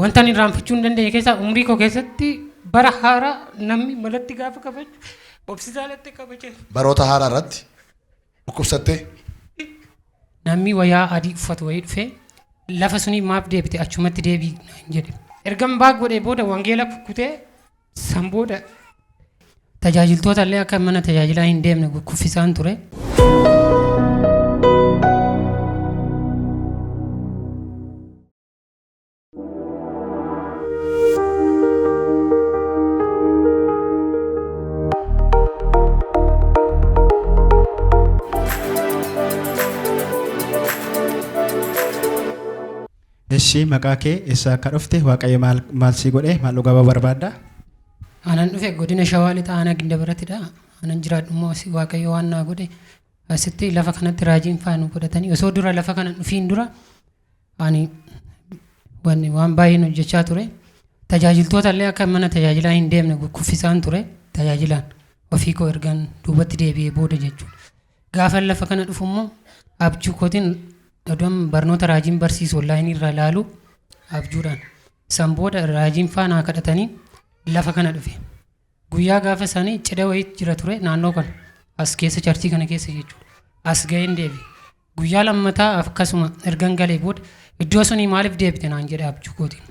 Wanta ani irraanfachuu hin dandeenye keessaa umrii koo keessatti bara haaraa namni malatti gaafa kabaju hospitaalatti kabaje. Baroota haaraa irratti dhukkubsattee Namni wayaa adii uffatu wayii dhufee lafa sunii maaf deebite achumatti deebii naan jedhe. Ergan baak godhee booda wangeela kukkutee san booda tajaajiltoota illee akka mana tajaajilaa hin deemne kuffisaan ture. Eshi maqaa kee eessaa akka dhufte Waaqayyo maal maal sii godhe maal dhugaa ba'uu barbaadda? Anan dhufe godina Shawaa Lixaa aanaa Gindabaratidha. Anan jiraadhu immoo asii Waaqayyo waan naa godhe asitti lafa kanatti raajiin faa nu godhatanii osoo dura lafa kana dhufiin dura ani wanni waan baay'een hojjechaa ture. Tajaajiltoota illee akka mana tajaajilaa hin deemne kuffisaan ture tajaajilaan ofii koo ergan duubatti deebi'ee booda jechuudha. Gaafan lafa kana dhufu immoo abjuu kootiin odoon barnoota raajiin barsiisu onlaayinii irraa ilaalu abjuudhaan. San booda raajiin faa naa kadhatanii lafa kana dhufe. Guyyaa gaafa isaanii cidha wayiitu jira ture naannoo kana. As keessa charchii kana keessa jechuudha. As ga'een deebi'e. Guyyaa lammataa akkasuma ergan galee booda iddoo sunii maaliif deebite naan jedhe abjuu kootiin.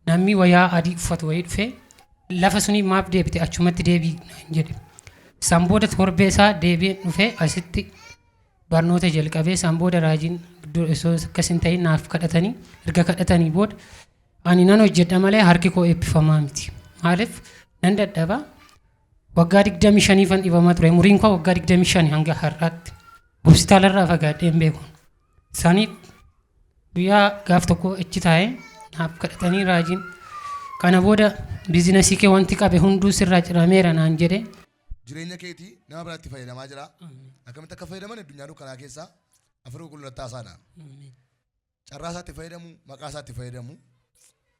Namni wayaa adii uffatu wayii dhufee lafa sunii maaf deebite achumatti deebi'i naan jedhe. San booda torbee isaa deebi'een dhufee asitti barnoota jalqabee san booda raajiin osoo akkas hin ta'in naaf kadhatanii erga kadhatanii booda ani nan hojjedha malee harki koo eebbifamaa miti. Maaliif nan dadhaba. Waggaa 25fan dhibamaa ture. Umuriin koo waggaa 25 hanga har'aatti. Hospitaalarraa fagaadhee hin beeku. Saniif guyyaa gaaf tokko achi taa'ee naaf kadhatanii raajiin kana booda biizinasii kee wanti qabe hunduu sirraa cirameera naan jedhe. Jireenya keetii nama biraatti fayyadamaa jira. Akkamitti akka fayyadaman addunyaa dukkanaa keessaa afur qulqulluu taasaadha. Carraa isaatti fayyadamu, maqaa isaatti fayyadamu.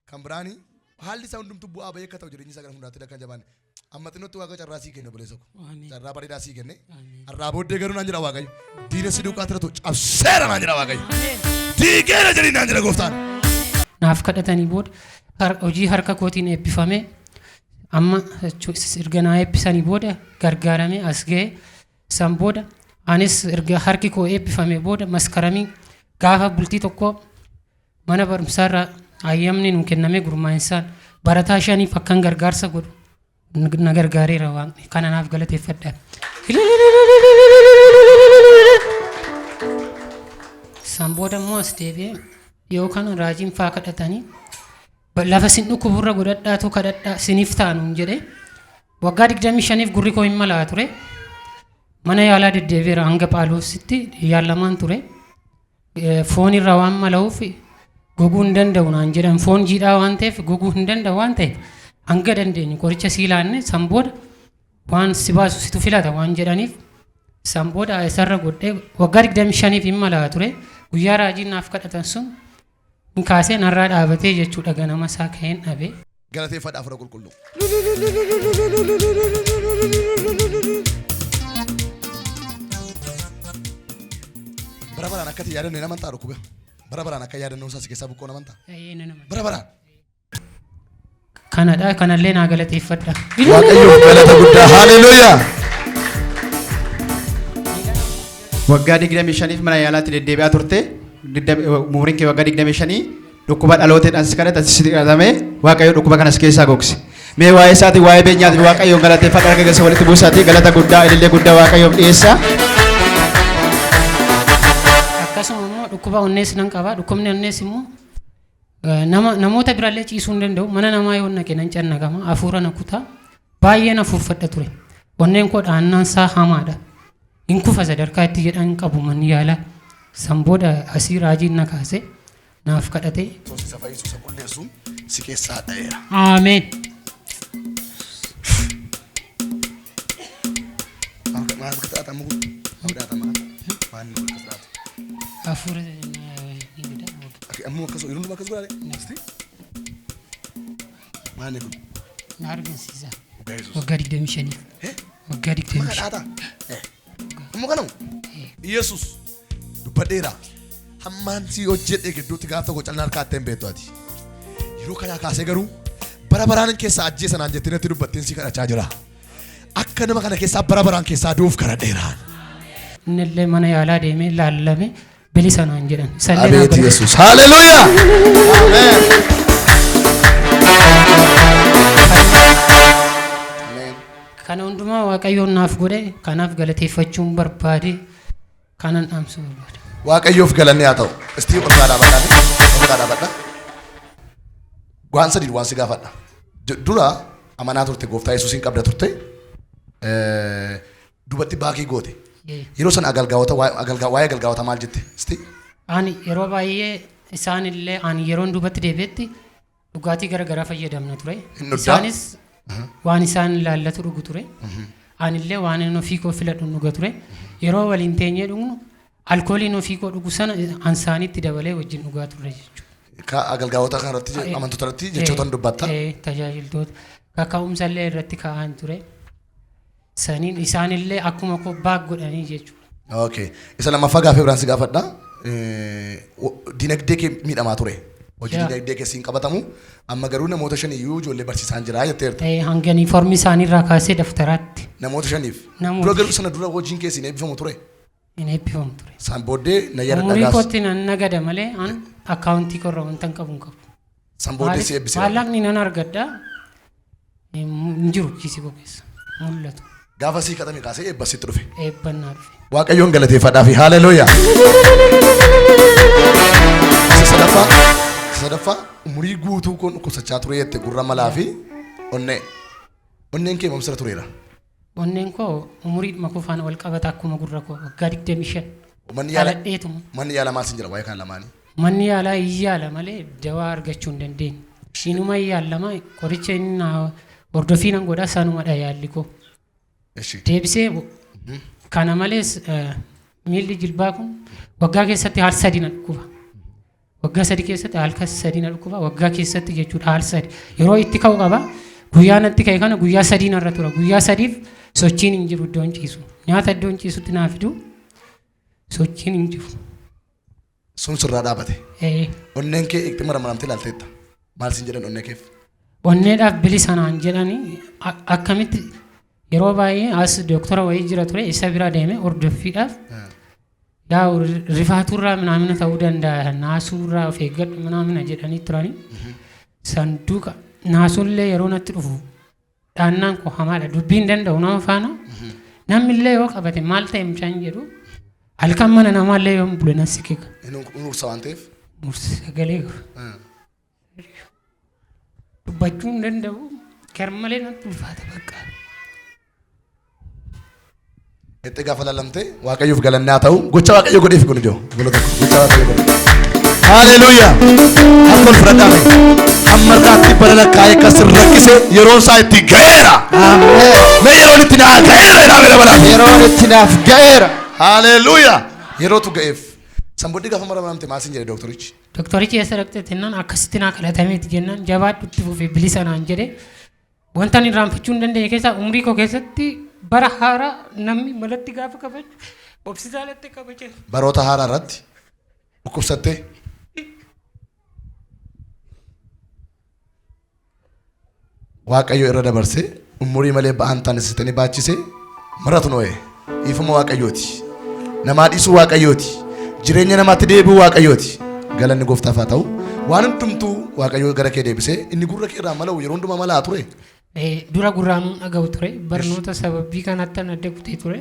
Kan biraani haalli isaa hundumtuu bu'aa bahee akka ta'u jireenyi isaa gara fuulduraatti akka hin jabaanne. Amma xinnootti Waaqayyo carraa sii kenne obboleessa koo. Ameen. Carraa bareedaa sii kenne. Ameen. Har'aa booddee garuu naan jedha Waaqayyo. Diina si duukaa tiratu cabseera naan jedha Waaqayyo. Diigeera jedhii naan jedha gooftaan. Naaf kadhatanii booda hojii harka kootiin eebbifame amma erga naa eebbisanii booda gargaaramee as ga'e. San booda anis erga harki koo eebbifame booda maskaramii gaafa bultii tokko mana barumsaarraa hayyamni nu kenname gurmaa'insaan barataa shaniif akkan gargaarsa godhu na gargaareera waaqni kana naaf galateeffadha. San booda immoo as deebi'ee yoo kana raajiin faa kadhatanii lafa sin dhukkuburra godhadhaatu kadhadhaa siniif ta'a nuun jedhe. Waggaa 25f gurri koo hin malaa ture. Mana yaalaa deddeebi'eera hanga Phaawulositti yaalamaan ture. Foon irraa waan mala'uuf goguu hin danda'u naan jedhan. Foon jiidhaa waan ta'eef goguu hin danda'u waan ta'eef hanga dandeenyu qoricha sii laanne san booda waan si baasu situ filata waan jedhaniif san booda isarra godhee waggaa 25f hin malaa ture. Guyyaa raajiin naaf kadhatan sun hin kaasee narraa dhaabatee jechuudha ganama isaa ka'een dhabe. Galateeffadha Hafuura Qulqulluu. Bara baraan akka itti yaadanne nama amantaa dhukkuba. Bara baraan akka yaadannoo isaa si keessaa buqqoo nama amantaa. Eeyyee nan amana. Bara baraan. Kanadha kanallee naa galateeffadha. Waaqayyoof galata guddaa. Haleluuyaa. Waggaa 25f mana yaalaatti deddeebi'aa turte. Umuriin kee waggaa 25 dhukkuba dhalooteedhaan si kadhate si kadhatame Waaqayyo dhukkuba kanas keessaa gogse. Mee waa'ee isaatii waa'ee beenyaatiin Waaqayyoon galateeffadha harka keessa walitti buusaatii galata guddaa ilillee guddaa Waaqayyoof dhiyeessa. Akkasuma immoo dhukkuba onnees nan qaba. Dhukkubni onnees immoo Nama, namoota birallee ciisuu hin danda'u. Mana namaa yoon dhaqe nan cannaqama. Hafuura na kuta. Baay'een hafuurfadha ture. Onneen koo dhahannaan isaa hamaadha. Hin kufa sadarkaa itti jedhan hin qabu manni yaalaa. San booda asii raajiin na kaase. Naaf kadhate. Yesuus isa fayyisu isa qulleessu si keessaa dha'eera. Ameen. Maal maal akka xaxamu kun? Maal xaxama? Maal akka xaxamu? Hafuura ni godha. Ammoo akkas yeroo hundumaa akkas godhaa Isti? Maali kun? Na argisiisa. Dhugaa Yesuus. Waggaa 25. Eh? Waggaa Maka 25. dhaataa? Ammoo kanamu? Yesuus dubbadheera. Hammaan si hojjedhe gidduutti gaaf tokko calna harkaa hin beektu ati. Yeroo kanaa kaasee garuu bara baraan keessaa ajjeesanaan jettee natti dubbatteen si kadhachaa jira. Akka nama kana keessaa bara baraan keessaa du'uuf kadhadheera. Innillee mana yaalaa deemee laallame bilisa naan jedhan. Isallee naa Abeet godhe. Yesuus. Haleluuyaa. Ameen. Ameen. Kana hundumaa Waaqayyoon naaf godhe kanaaf galateeffachuun barbaade kanan dhaamsuu barbaade. Waaqayyoof galanni haa ta'u. Istii ol kaa dhaabadhaa. Ol kaa dhaabadhaa. Waan sadii waan si gaafadha. Dura amanaa turte gooftaa Yesuusiin qabda turte. Duubatti baakii goote. Yeroo sana agalgaawota waa'ee agalgaawota maal jette? Istii Ani yeroo baay'ee isaan illee ani yeroon duubatti deebi'etti dhugaatii gara garaa fayyadamna ture. Hin dhugdaa? Isaanis waan isaan ilaallatu dhugu ture. Anillee waan inni ofii koo filadhu dhuga ture. Yeroo waliin teenyee dhugnu alkooliin ofii koo dhugu sana ansaanitti dabalee wajjin dhugaa turre jechuudha. Ka agalgaawota kanarratti amantoota irratti jechoota dubbatta. Tajaajiltoota kaka'umsa illee irratti kaa'an ture. Saniin isaanillee akkuma koo baak godhanii jechuudha. Okay. Isa lammaffaa gaaffii biraan si gaafadha. Dinagdee kee miidhamaa ture. Hojii dinagdee kee siin qabatamu. Amma garuu namoota shaniyyuu ijoollee barsiisaan jira jetteerta. Hanga yuunifoormii isaaniirraa kaasee daftaraatti Namoota shaniif. Namoota Dura garuu sana dura hojiin kee siin eebbifamu ture. Hin eebbifamu ture. Isaan booddee na yaada Umurii dhagaas. kootti nan nagada malee an akkaawuntii korra wanta hin qabu hin qabu. San booddee si eebbise. Maallaqni nan argadha. Hin jiru kiisii koo keessa. Mul'atu. Gaafa sii kadhame kaasee eebba sitti dhufe. Eebbannaa dhufe. Waaqayyoon galateeffadhaa fi haleluuyaa. Isa sadaffaa umurii guutuu kun dhukkubsachaa ture jette gurra malaa fi onnee. Onneen kee mamsira tureera. Onneen koo umuriidhuma koo faana wal qabata akkuma gurra koo waggaa 25. Manni yaala Dhaladheetuma. Manni yaala maal siin jira waa'ee kana lamaanii? Manni yaalaa hin yaala malee dawaa argachuu hin dandeenye. Inuma hin yaallama qoricha inni naa hordofii nan godha sanumadha yaalli koo. Eshi. Deebisee kana malees miilli jilbaa kun waggaa keessatti haal sadi na dhukkuba. Waggaa 3 keessatti halkan 3 na dhukkuba. Waggaa keessatti jechuudha haal 3. Yeroo itti ka'u qaba. Guyyaa natti ka'e kana guyyaa 3 narra tura. Guyyaa 3f sochiin hin jiru iddoon ciisu. Nyaata iddoon ciisutti naa fidu sochiin hin jiru. Sun sirraa dhaabate. Eh, Onneen kee itti maramaramtee ilaalteetta. Maal siin jedhan onnee keef? Onneedhaaf bilisa naan jedhanii akkamitti yeroo baay'ee as dooktora wayii jira ture isa bira deeme hordoffiidhaaf yaa rifaaturraa minaamina ta'uu danda'a naasuurraa of eeggadhu minaamina jedhanii turanii sanduuqa naasuullee yeroo natti dhufu dhaannaan koo hamaadha dubbii hin danda'u nama faana namni yoo qabate maal ta'e mucaan jedhu halkan mana namaallee yoo bule nan siqiqa Inni ursa waan ta'eef. sagalee dubbachuu hin danda'u garmalee natti ulfaata bakka. Itti gaafa laalamte Waaqayyoof galanni haa ta'u. Gocha Waaqayyo godheef kun ijoo. Gola tokko. Gocha Waaqayyo godhe. Haleluuyaa. Harka ol fudhadhaa mee. Hamma irraatti bara lakkaa'ee akkas rakkise yeroon isaa itti ga'eera. Ameen. Mee yeroon itti naa ga'eera jedhaa mee dabalaa. Yeroon itti naaf ga'eera. Haleluuyaa. Yerootu ga'eef. San booddee gaafa maramaramte maal siin jedhe dooktorichi? Doktorichi eessa dhaqxe jennaan akkasitti naa kadhatameeti jennaan jabaadhu itti fufee bilisa naan jedhe wanta ani irraanfachuu hin dandeenye keessaa umrii koo keessatti bara haaraa namni malatti gaafa kabaju obsitaalatti kabaje. Baroota haaraa irratti dhukkubsattee Waaqayyo irra dabarsee umurii malee ba'aan taanisitanii baachisee maratu noo'e dhiifama Waaqayyooti. Namaa dhiisuu Waaqayyooti. Jireenya namaatti deebi'uu Waaqayyooti. Galanni gooftaaf haa ta'u. Waan hundumtuu Waaqayyo gara kee deebisee inni gurra kee irraa mala'u yeroo hundumaa malaa ture. Dura gurraan dhaga'u ture barnoota sababii kanatti adda kutee ture.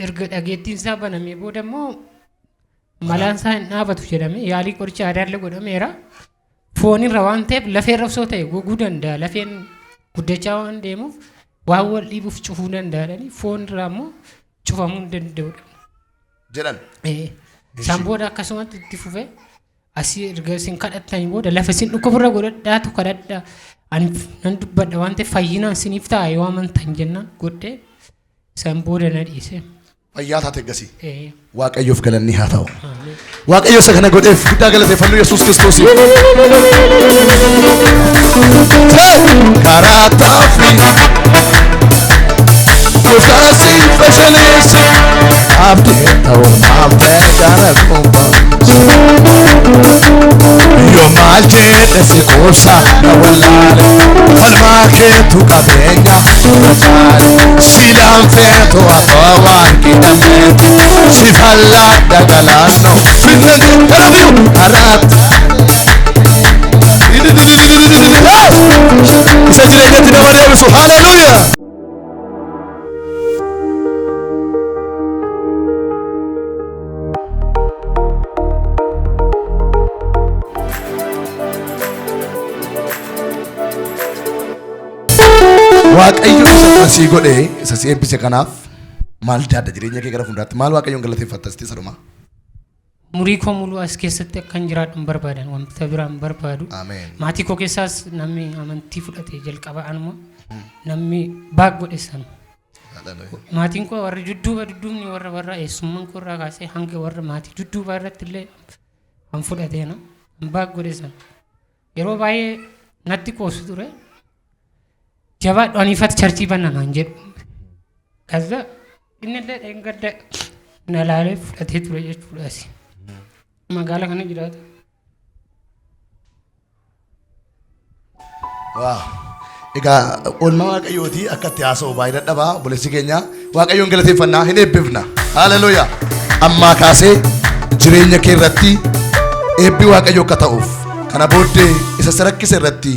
Erga dhageettiin isaa banamee booda immoo malaan isaa hin dhaabatu jedhame yaalii qoricha aadaallee godhameera. Foonirra waan ta'eef lafeerra osoo ta'e goguu danda'a. Lafeen guddachaa waan deemuuf waan wal dhiibuuf cufuu danda'anii foonirraa immoo cufamuu hin danda'udha. Jedhan. Isaan booda akkasumatti itti fufee asii erga isin kadhattanii booda lafa isin dhukkuburra godhadhaatu kadhadhaa. Ani nan dubbadha waan ta'eef fayyinaan isiniif ta'a yoo amantan jennaan godhee isaan booda na dhiise. Fayyaa taate eeggasii. Eh, Waaqayyoof galanni haa ta'u. Ameen. Waaqayyo isa kana godheef guddaa galateeffannu Yesuus Kiristoosiif. Karaa taafi gooftaa si fashaleesse abdii ta'uu maamtee gara kubbaa yoo maal Maal jedhe si quubsa na wallaale. Falmaa keetu qabeenya irra caale. Silaan feetu atoo waan qidhamneeti. Si fallaadha galaanno. Finnan kanafiyu karaatti. Isa jireenyatti nama deebisu. Haleluuyaa. Waaqayyo isa akkasii godhe isa si eebbise kanaaf maal daadda jireenya kee gara fuulduraatti maal Waaqayyoon galateeffatta sitti saduma. Umurii koo muluu as keessatti akkan jiraadhu hin barbaadan wanta biraa hin barbaadu. Ameen. Maatii koo keessaas namni amantii fudhate jalqaba anuma namni baag godhe sana. Maatiin koo warri dudduuba dudduubni warra warra eessummaan koo irraa kaasee hanga warra maatii dudduuba irratti illee an fudhateena an baag godhe sana. Yeroo baay'ee natti qoosu ture. Jabaadhu aniifati charchii banna naan jedhu. Kaza inni illee dheengadda na laalee fudhatee ture jechuudha asi. Magaala kana jiraata. Waa. Egaa oolmaa Waaqayyooti akka itti haasa'u baay'ee dadhabaa obboleessi keenya Waaqayyoon galateeffannaa hin eebbifna. Haleluuyaa. Ammaa kaasee jireenya kee irratti eebbi Waaqayyoo akka ta'uuf kana booddee isa si rakkise irratti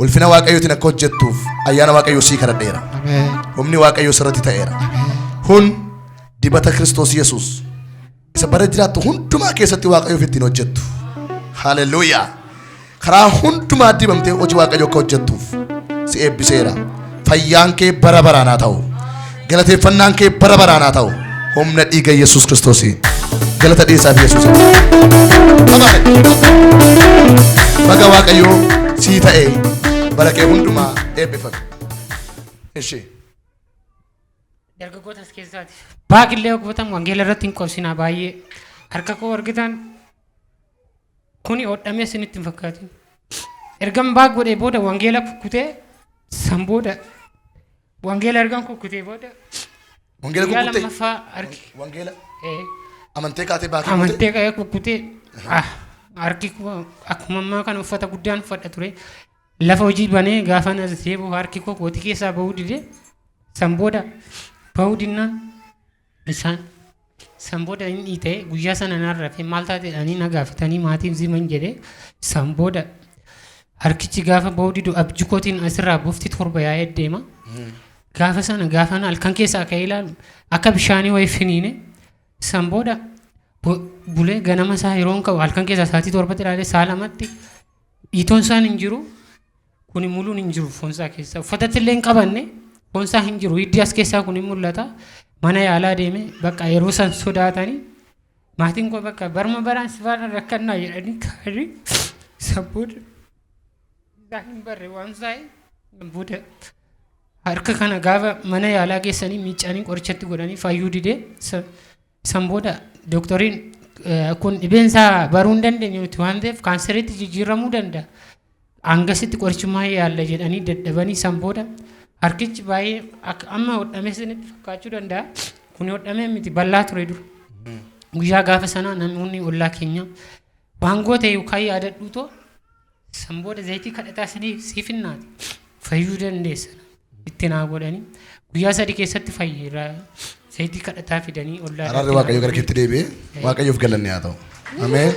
ulfina Waaqayyootiin akka hojjettuuf ayyaana Waaqayyoo sii kadhadheera. Humni Waaqayyoo sirratti ta'eera. Kun dibata Kiristoos Yesuus isa bara jiraattu hundumaa keessatti Waaqayyoof ittiin hojjettu. Haleluuyaa. Karaa hundumaa dibamtee hojii Waaqayyoo akka hojjettuuf si eebbiseera. Fayyaan kee bara baraan haa ta'u. Galateeffannaan kee bara baraan haa ta'u. Humna dhiiga Yesuus Kiristoosiin. Galata dhiyeessaaf Yesuus. Baga Waaqayyoo sii ta'e bara kee hundumaa eebbifame. Ishee. Dargaggoota as keessaati. Baaqillee gootan wangeela irratti hin qobsinaa baay'ee. Harka koo argitan kuni hodhamee isinitti hin fakkaatin. Ergan baaq godhee booda wangeela kukkutee san booda wangeela ergan kukkutee booda Wangeela guyyaa kukkutee. lammaffaa harki Wangeela eh, amantee kaatee baakii kuttee. amantee ka'ee kukkutee ah, harki koo akkuma ammaa kana uffata guddaan uffadha ture. Lafa hojii banee gaafa as deebi'u harki koo kootii keessaa bahuu dide san booda bahuu dinnaan isaan san booda inni dhiitee guyyaa sana narra rafee maal taate jedhanii na gaafatanii maatiin ziman jedhee san booda harkichi gaafa bahuu didu abjuu kootiin asirraa bofti torba yaa'ee deema. Gaafa sana gaafa na halkan keessaa ka'ee ilaalu akka bishaanii wayii finiine san booda bulee ganama isaa yeroon ka'u halkan keessaa sa'aatii torbatti ilaalee sa'a lamatti dhiitoon isaan hin jiru kuni muluun hin jiru foonsaa keessa uffatatti illee hin qabanne foonsaa hin jiru hiddi as keessaa kun hin mul'ata mana yaalaa deeme bakka yeroo san sodaatanii maatiin koo bakka barma baraan si faana rakkannaa jedhanii ka'anii san booda isaan hin barre waan saa'e booda harka kana gaafa mana yaalaa geessanii miicanii qorichatti godhanii fayyuu didee san booda dooktoriin kun dhibeen isaa baruu hin dandeenye nuti waan ta'eef kaanseriitti jijjiiramuu danda'a. Hangasitti qorichummaa yaalla jedhanii dadhabanii san booda harkichi baay'ee akka amma hodhamee isinitti fakkaachuu danda'a. Kun hodhamee miti bal'aa ture dura. Guyyaa gaafa sanaa namoonni ollaa keenya waangoo ta'e yookaan yaadadhu too san booda zayitii kadhataa sanii siif hinnaati. Fayyuu dandeessa. Itti naa godhanii guyyaa sadii keessatti fayyeera. Zayitii kadhataa fidanii ollaa. Araarri Waaqayyoo gara keetti deebi'ee Waaqayyoof galanni haa ta'u. Ameen.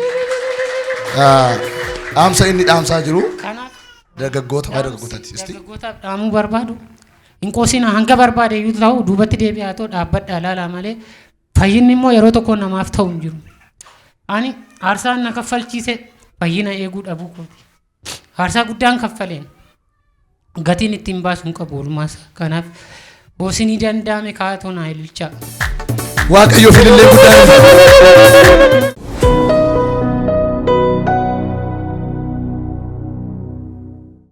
Dhaamsa inni dhaamsaa jiru Kanaaf dargaggoota waa'ee dargaggootaati. Isti dargaggootaaf dhaamuu barbaadu. Hin qoosina hanga barbaade iyyuu ta'u duubatti deebi'aa ta'u dhaabbadhaa ilaalaa malee fayyinni immoo yeroo tokko namaaf ta'u hin jiru. Ani aarsaan na kaffalchiise fayyina eeguu dhabuu kooti. Aarsaa guddaan kaffaleen gatiin ittiin baasu hin qabu oolmaa isaa. Kanaaf hoosinii danda'ame kaa'atoo naa ililchaa. Waaqayyoof ilillee guddaa.